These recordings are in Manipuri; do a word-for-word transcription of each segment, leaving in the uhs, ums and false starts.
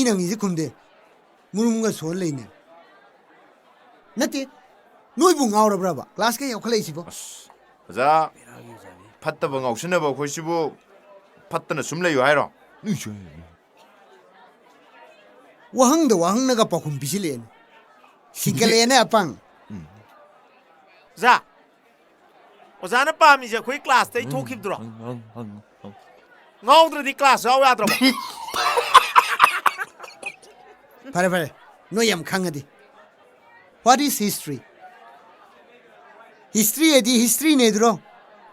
ꯃꯤꯅ ꯍꯪꯉꯤꯁꯦ ꯈꯨꯝꯗꯦ꯫ ꯃꯨꯔꯨꯝꯒ ꯁꯣꯟ ꯂꯩꯅꯦ꯫ ꯅꯠꯇꯦ, ꯅꯣꯏꯕꯨ ꯉꯥꯎꯔꯕ꯭ꯔꯕ ꯀ꯭ꯂꯥꯁꯀ ꯌꯥꯎꯈꯠꯂꯛꯏꯁꯤꯕꯣ? ꯑꯁ, ꯑꯣꯖꯥ, ꯐꯠꯇꯕ ꯉꯥꯎꯁꯤꯟꯅꯕ ꯑꯩꯈꯣꯏꯁꯤꯕꯨ ꯐꯠꯇꯅ ꯁꯨꯝ ꯂꯩꯌꯨ ꯍꯥꯏꯔꯣ? ꯋꯥꯍꯪꯗ ꯋꯥꯍꯪꯅꯒ ꯄꯥꯎꯈꯨꯝ ꯄꯤꯁꯤꯜꯂꯛꯑꯦꯅꯦ꯫ ꯁꯤꯒꯠꯂꯛꯑꯦꯅꯦ ꯑꯄꯪ꯫ ꯑꯣꯖꯥ, ꯑꯣꯖꯥꯅ ꯄꯥꯝꯃꯤꯁꯦ ꯑꯩꯈꯣꯏ ꯀ꯭ꯂꯥꯁꯇꯩ ꯊꯣꯛꯈꯤꯕꯗꯨꯔꯣ? ꯉꯥꯎꯗ꯭ꯔꯗꯤ ꯀ꯭ꯂꯥꯁ ꯌꯥꯎ ꯌꯥꯗ꯭ꯔꯕꯣ? ꯐꯔꯦ, ꯐꯔꯦ, ꯅꯣꯏ ꯌꯥꯝ ꯈꯪꯉꯗꯤ꯫ What is history? History ꯍꯥꯏꯗꯤ historyꯅꯦ ꯑꯗꯨꯔꯣ?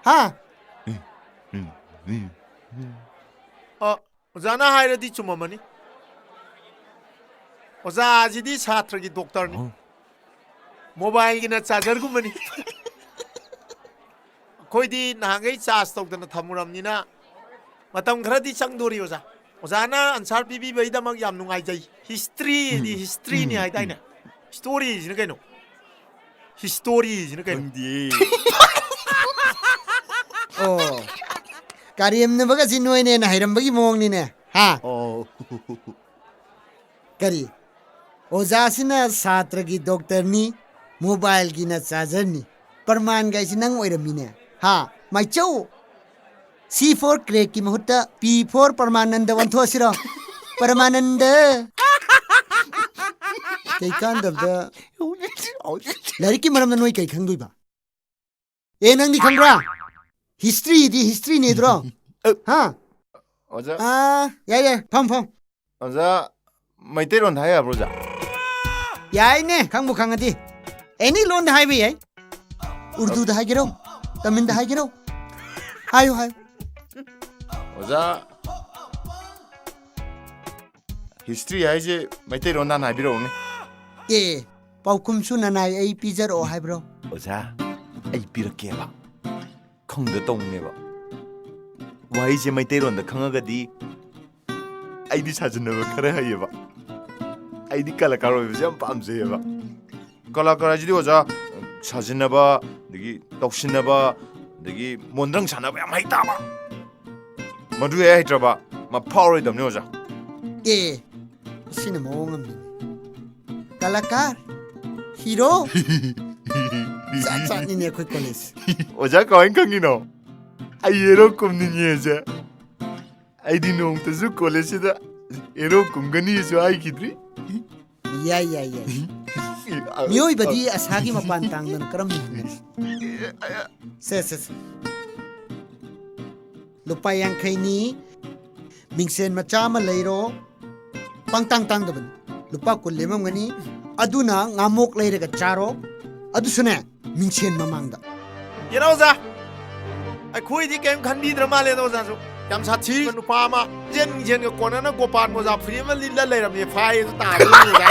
ꯍꯥ? ꯑ, ꯑꯣꯖꯥꯅ ꯍꯥꯏꯔꯗꯤ ꯆꯨꯝꯃꯝꯃꯅꯤ꯫ ꯑꯣꯖꯥꯁꯤꯗꯤ ꯁꯥꯇ꯭ꯔꯒꯤ ꯗꯣꯛꯇꯔꯅꯤ꯫ ꯑꯣ꯫ ꯃꯣꯕꯥꯏꯜꯒꯤꯅ ꯆꯥꯔꯖꯔꯒꯨꯝꯕꯅꯤ꯫ ꯑꯩꯈꯣꯏꯗꯤ ꯅꯍꯥꯟꯈꯩ ꯆꯥꯔꯖ ꯇꯧꯗꯅ ꯊꯝꯃꯨꯔꯕꯅꯤꯅ ꯃꯇꯝ ꯈꯔꯗꯤ ꯆꯪꯗꯣꯔꯤ ꯑꯣꯖꯥ꯫ ꯑꯣꯖꯥꯅ ꯑꯟꯁꯥꯔ ꯄꯤꯕꯤꯕꯩꯗꯃꯛ ꯌꯥꯝ ꯅꯨꯡꯉꯥꯏꯖꯩ꯫ ꯍꯤꯁꯇ꯭ꯔꯤꯗꯤ ꯎꯝ, ꯍꯤꯁꯇ꯭ꯔꯤꯅꯤ ꯎꯝ, ꯍꯥꯏꯗꯥꯏꯅꯦ? ꯎꯝ꯫ ꯁ꯭ꯇꯣꯔꯤꯁꯤꯅ ꯀꯩꯅꯣ? ꯍꯤꯁꯇꯣꯔꯤꯁꯤꯅ ꯀꯩꯅꯣ? ꯈꯪꯗꯤꯌꯦ꯫ ꯑꯣ, ꯀꯔꯦꯝꯅꯕꯒꯁꯤ ꯅꯣꯏꯅ ꯍꯦꯟꯅ ꯍꯩꯔꯝꯕꯒꯤ ꯃꯑꯣꯡꯅꯤꯅꯦ, ꯍꯥ? ꯑꯣ꯫ ꯀꯔꯤ? ꯑꯣꯖꯥꯁꯤꯅ ꯁꯥꯇ꯭ꯔꯒꯤ ꯗꯣꯛꯇꯔꯅꯤ, ꯃꯣꯕꯥꯏꯜꯒꯤꯅ ꯆꯥꯔꯖꯔꯅꯤ꯫ ꯄ꯭ꯔꯃꯥꯟꯒꯥꯏꯁꯤ ꯅꯪ ꯑꯣꯏꯔꯝꯃꯤꯅꯦ, ꯍꯥ? ꯃꯥꯏꯆꯧ! C for crackꯀꯤ ꯃꯍꯨꯠꯇ P for ꯄ꯭ꯔꯃꯥꯅꯟꯗ ꯑꯣꯟꯊꯣꯛꯑꯁꯤꯔꯣ? ꯄ꯭ꯔꯃꯥꯅꯟꯗ! ꯀꯩ ꯀꯥꯟꯗꯕꯗ? ꯂꯥꯏꯔꯤꯛꯀꯤ ꯃꯔꯝꯗ ꯅꯣꯏ ꯀꯩ ꯈꯪꯗꯣꯏꯕ? ꯑꯦ, ꯅꯪꯗꯤ ꯈꯪꯕ꯭ꯔꯥ? ꯍꯤꯁꯇ꯭ꯔꯤꯗꯤ ꯍꯤꯁꯇ꯭ꯔꯤꯅꯦꯗ꯭ꯔꯣ? ꯍꯥ? ꯑꯣꯖꯥ꯫ ꯑꯥ, ꯌꯥꯏ, ꯌꯥꯏ, ꯐꯝ, ꯐꯝ꯫ ꯑꯣꯖꯥ, ꯃꯩꯇꯩꯂꯣꯟꯗ ꯍꯥꯏ ꯌꯥꯕ꯭ꯔꯣ, ꯑꯣꯖꯥ? ꯌꯥꯏꯅꯦ, ꯈꯪꯕꯨ ꯈꯪꯉꯗꯤ꯫ ꯑꯦꯅꯤ ꯂꯣꯟꯗ ꯍꯥꯏꯕ ꯌꯥꯏ꯫ ꯎꯔꯗꯨꯗ ꯍꯥꯏꯒꯦꯔꯣ? ꯇꯥꯃꯤꯜꯗ ꯍꯥꯏꯒꯦꯔꯣ? ꯍꯥꯏꯌꯨ, ꯍꯥꯏꯌꯨ꯫ ꯑꯣꯖꯥ, ꯍꯤꯁꯇ꯭ꯔꯤ ꯍꯥꯏꯁꯦ ꯃꯩꯇꯩꯂꯣꯟꯗ ꯍꯥꯟꯅ ꯍꯥꯏꯕꯤꯔꯛꯎꯅꯦ꯫ ꯑꯦ, ꯄꯥꯎꯈꯨꯝꯁꯨ ꯅꯅꯥꯏ ꯑꯩ ꯄꯤꯖꯔꯛꯑꯣ ꯍꯥꯏꯕ꯭ꯔꯣ? ꯑꯣꯖꯥ, ꯑꯩ ꯄꯤꯔꯛꯀꯦꯕ꯫ ꯈꯪꯗ ꯇꯧꯅꯦꯕ꯫ ꯋꯥꯍꯩꯁꯦ ꯃꯩꯇꯩꯂꯣꯟꯗ ꯈꯪꯉꯒꯗꯤ ꯑꯩꯗꯤ ꯁꯥꯖꯤꯟꯅꯕ ꯈꯔ ꯍꯩꯌꯦꯕ꯫ ꯑꯩꯗꯤ ꯀꯂꯥꯀꯥꯔ ꯑꯣꯏꯕꯁꯦ ꯌꯥꯝ ꯄꯥꯝꯖꯩꯌꯦꯕ꯫ ꯀꯂꯥꯀꯥꯔ ꯍꯥꯏꯁꯤꯗꯤ ꯑꯣꯖꯥ, ꯁꯥꯖꯤꯟꯅꯕ, ꯑꯗꯒꯤ ꯇꯧꯁꯤꯟꯅꯕ, ꯑꯗꯒꯤ ꯃꯣꯟꯗ꯭ꯔꯪ ꯁꯥꯟꯅꯕ ꯌꯥꯝ ꯍꯩ ꯇꯥꯕ꯫ ꯃꯗꯨ ꯍꯦꯛ ꯍꯩꯇ꯭ꯔꯕ, ꯃꯥ ꯐꯥꯎꯔꯣꯏꯗꯕꯅꯤ ꯑꯣꯖꯥ꯫ ꯑꯦ, ꯁꯤꯅ ꯃꯑꯣꯡ ꯑꯃꯅꯤꯅꯦ꯫ ꯀꯂꯥꯀꯥꯔ, ꯍꯤꯔꯣ, ꯖꯥꯠ ꯖꯥꯠꯅꯤꯅꯦ ꯑꯩꯈꯣꯏ ꯀꯣꯂꯦꯖ꯫ ꯑꯣꯖꯥ, ꯀꯃꯥꯏꯅ ꯈꯪꯉꯤꯅꯣ? ꯑꯩ ꯍꯦꯔꯣ ꯀꯨꯝꯅꯤꯡꯉꯦꯁꯦ꯫ ꯑꯩꯗꯤ ꯅꯣꯡꯃꯇꯁꯨ ꯀꯣꯂꯦꯖꯁꯤꯗ ꯍꯦꯔꯣ ꯀꯨꯝꯒꯅꯤꯁꯨ ꯍꯥꯏꯈꯤꯗ꯭ꯔꯤ꯫ ꯌꯥꯏ, ꯌꯥꯏ, ꯌꯥꯏ꯫ ꯃꯤꯑꯣꯏꯕꯗꯤ ꯑꯁꯥꯒꯤ ꯃꯄꯥꯟ ꯇꯥꯡꯗꯅ ꯀꯔꯝꯅ ꯍꯤꯡꯒꯅꯤ? ꯁꯦ, ꯁꯦ, ꯁꯦ꯫ ꯂꯨꯄꯥ ꯌꯥꯡꯈꯩꯅꯤ, ꯃꯤꯡꯁꯦꯟ ꯃꯆꯥ ꯑꯃ ꯂꯩꯔꯣ, ꯄꯪꯇꯥꯡ ꯇꯥꯡꯗꯕꯅꯤ꯫ ꯂꯨꯄꯥ ꯀꯨꯟ ꯂꯦꯝꯃꯝꯒꯅꯤ, ꯑꯗꯨꯅ ꯉꯥꯃꯣꯛ ꯂꯩꯔꯒ ꯆꯥꯔꯣ, ꯑꯗꯨꯁꯨꯅꯦ, ꯃꯤꯡꯁꯦꯟ ꯃꯃꯥꯡꯗ꯫ ꯌꯦꯅꯥꯎꯖꯥ, ꯑꯩꯈꯣꯏꯗꯤ ꯀꯔꯤꯝ ꯈꯟꯕꯤꯗ꯭ꯔ ꯃꯥꯜꯂꯦꯗ ꯑꯣꯖꯥꯁꯨ꯫ ꯌꯥꯝ ꯁꯥꯊꯤ ꯅꯨꯄꯥ ꯑꯃ ꯃꯤꯡꯁꯦꯟ ꯃꯤꯡꯁꯦꯟꯒ ꯀꯣꯟꯅꯅ ꯒꯣꯄꯥꯟ ꯃꯣꯖꯥ ꯐꯨꯔꯤ ꯑꯃ ꯂꯤꯠꯂ ꯂꯩꯔꯝꯃꯦ, ꯐꯥꯏꯌꯦ ꯑꯗꯨ ꯇꯥꯕꯗ ꯑꯣꯖꯥ꯫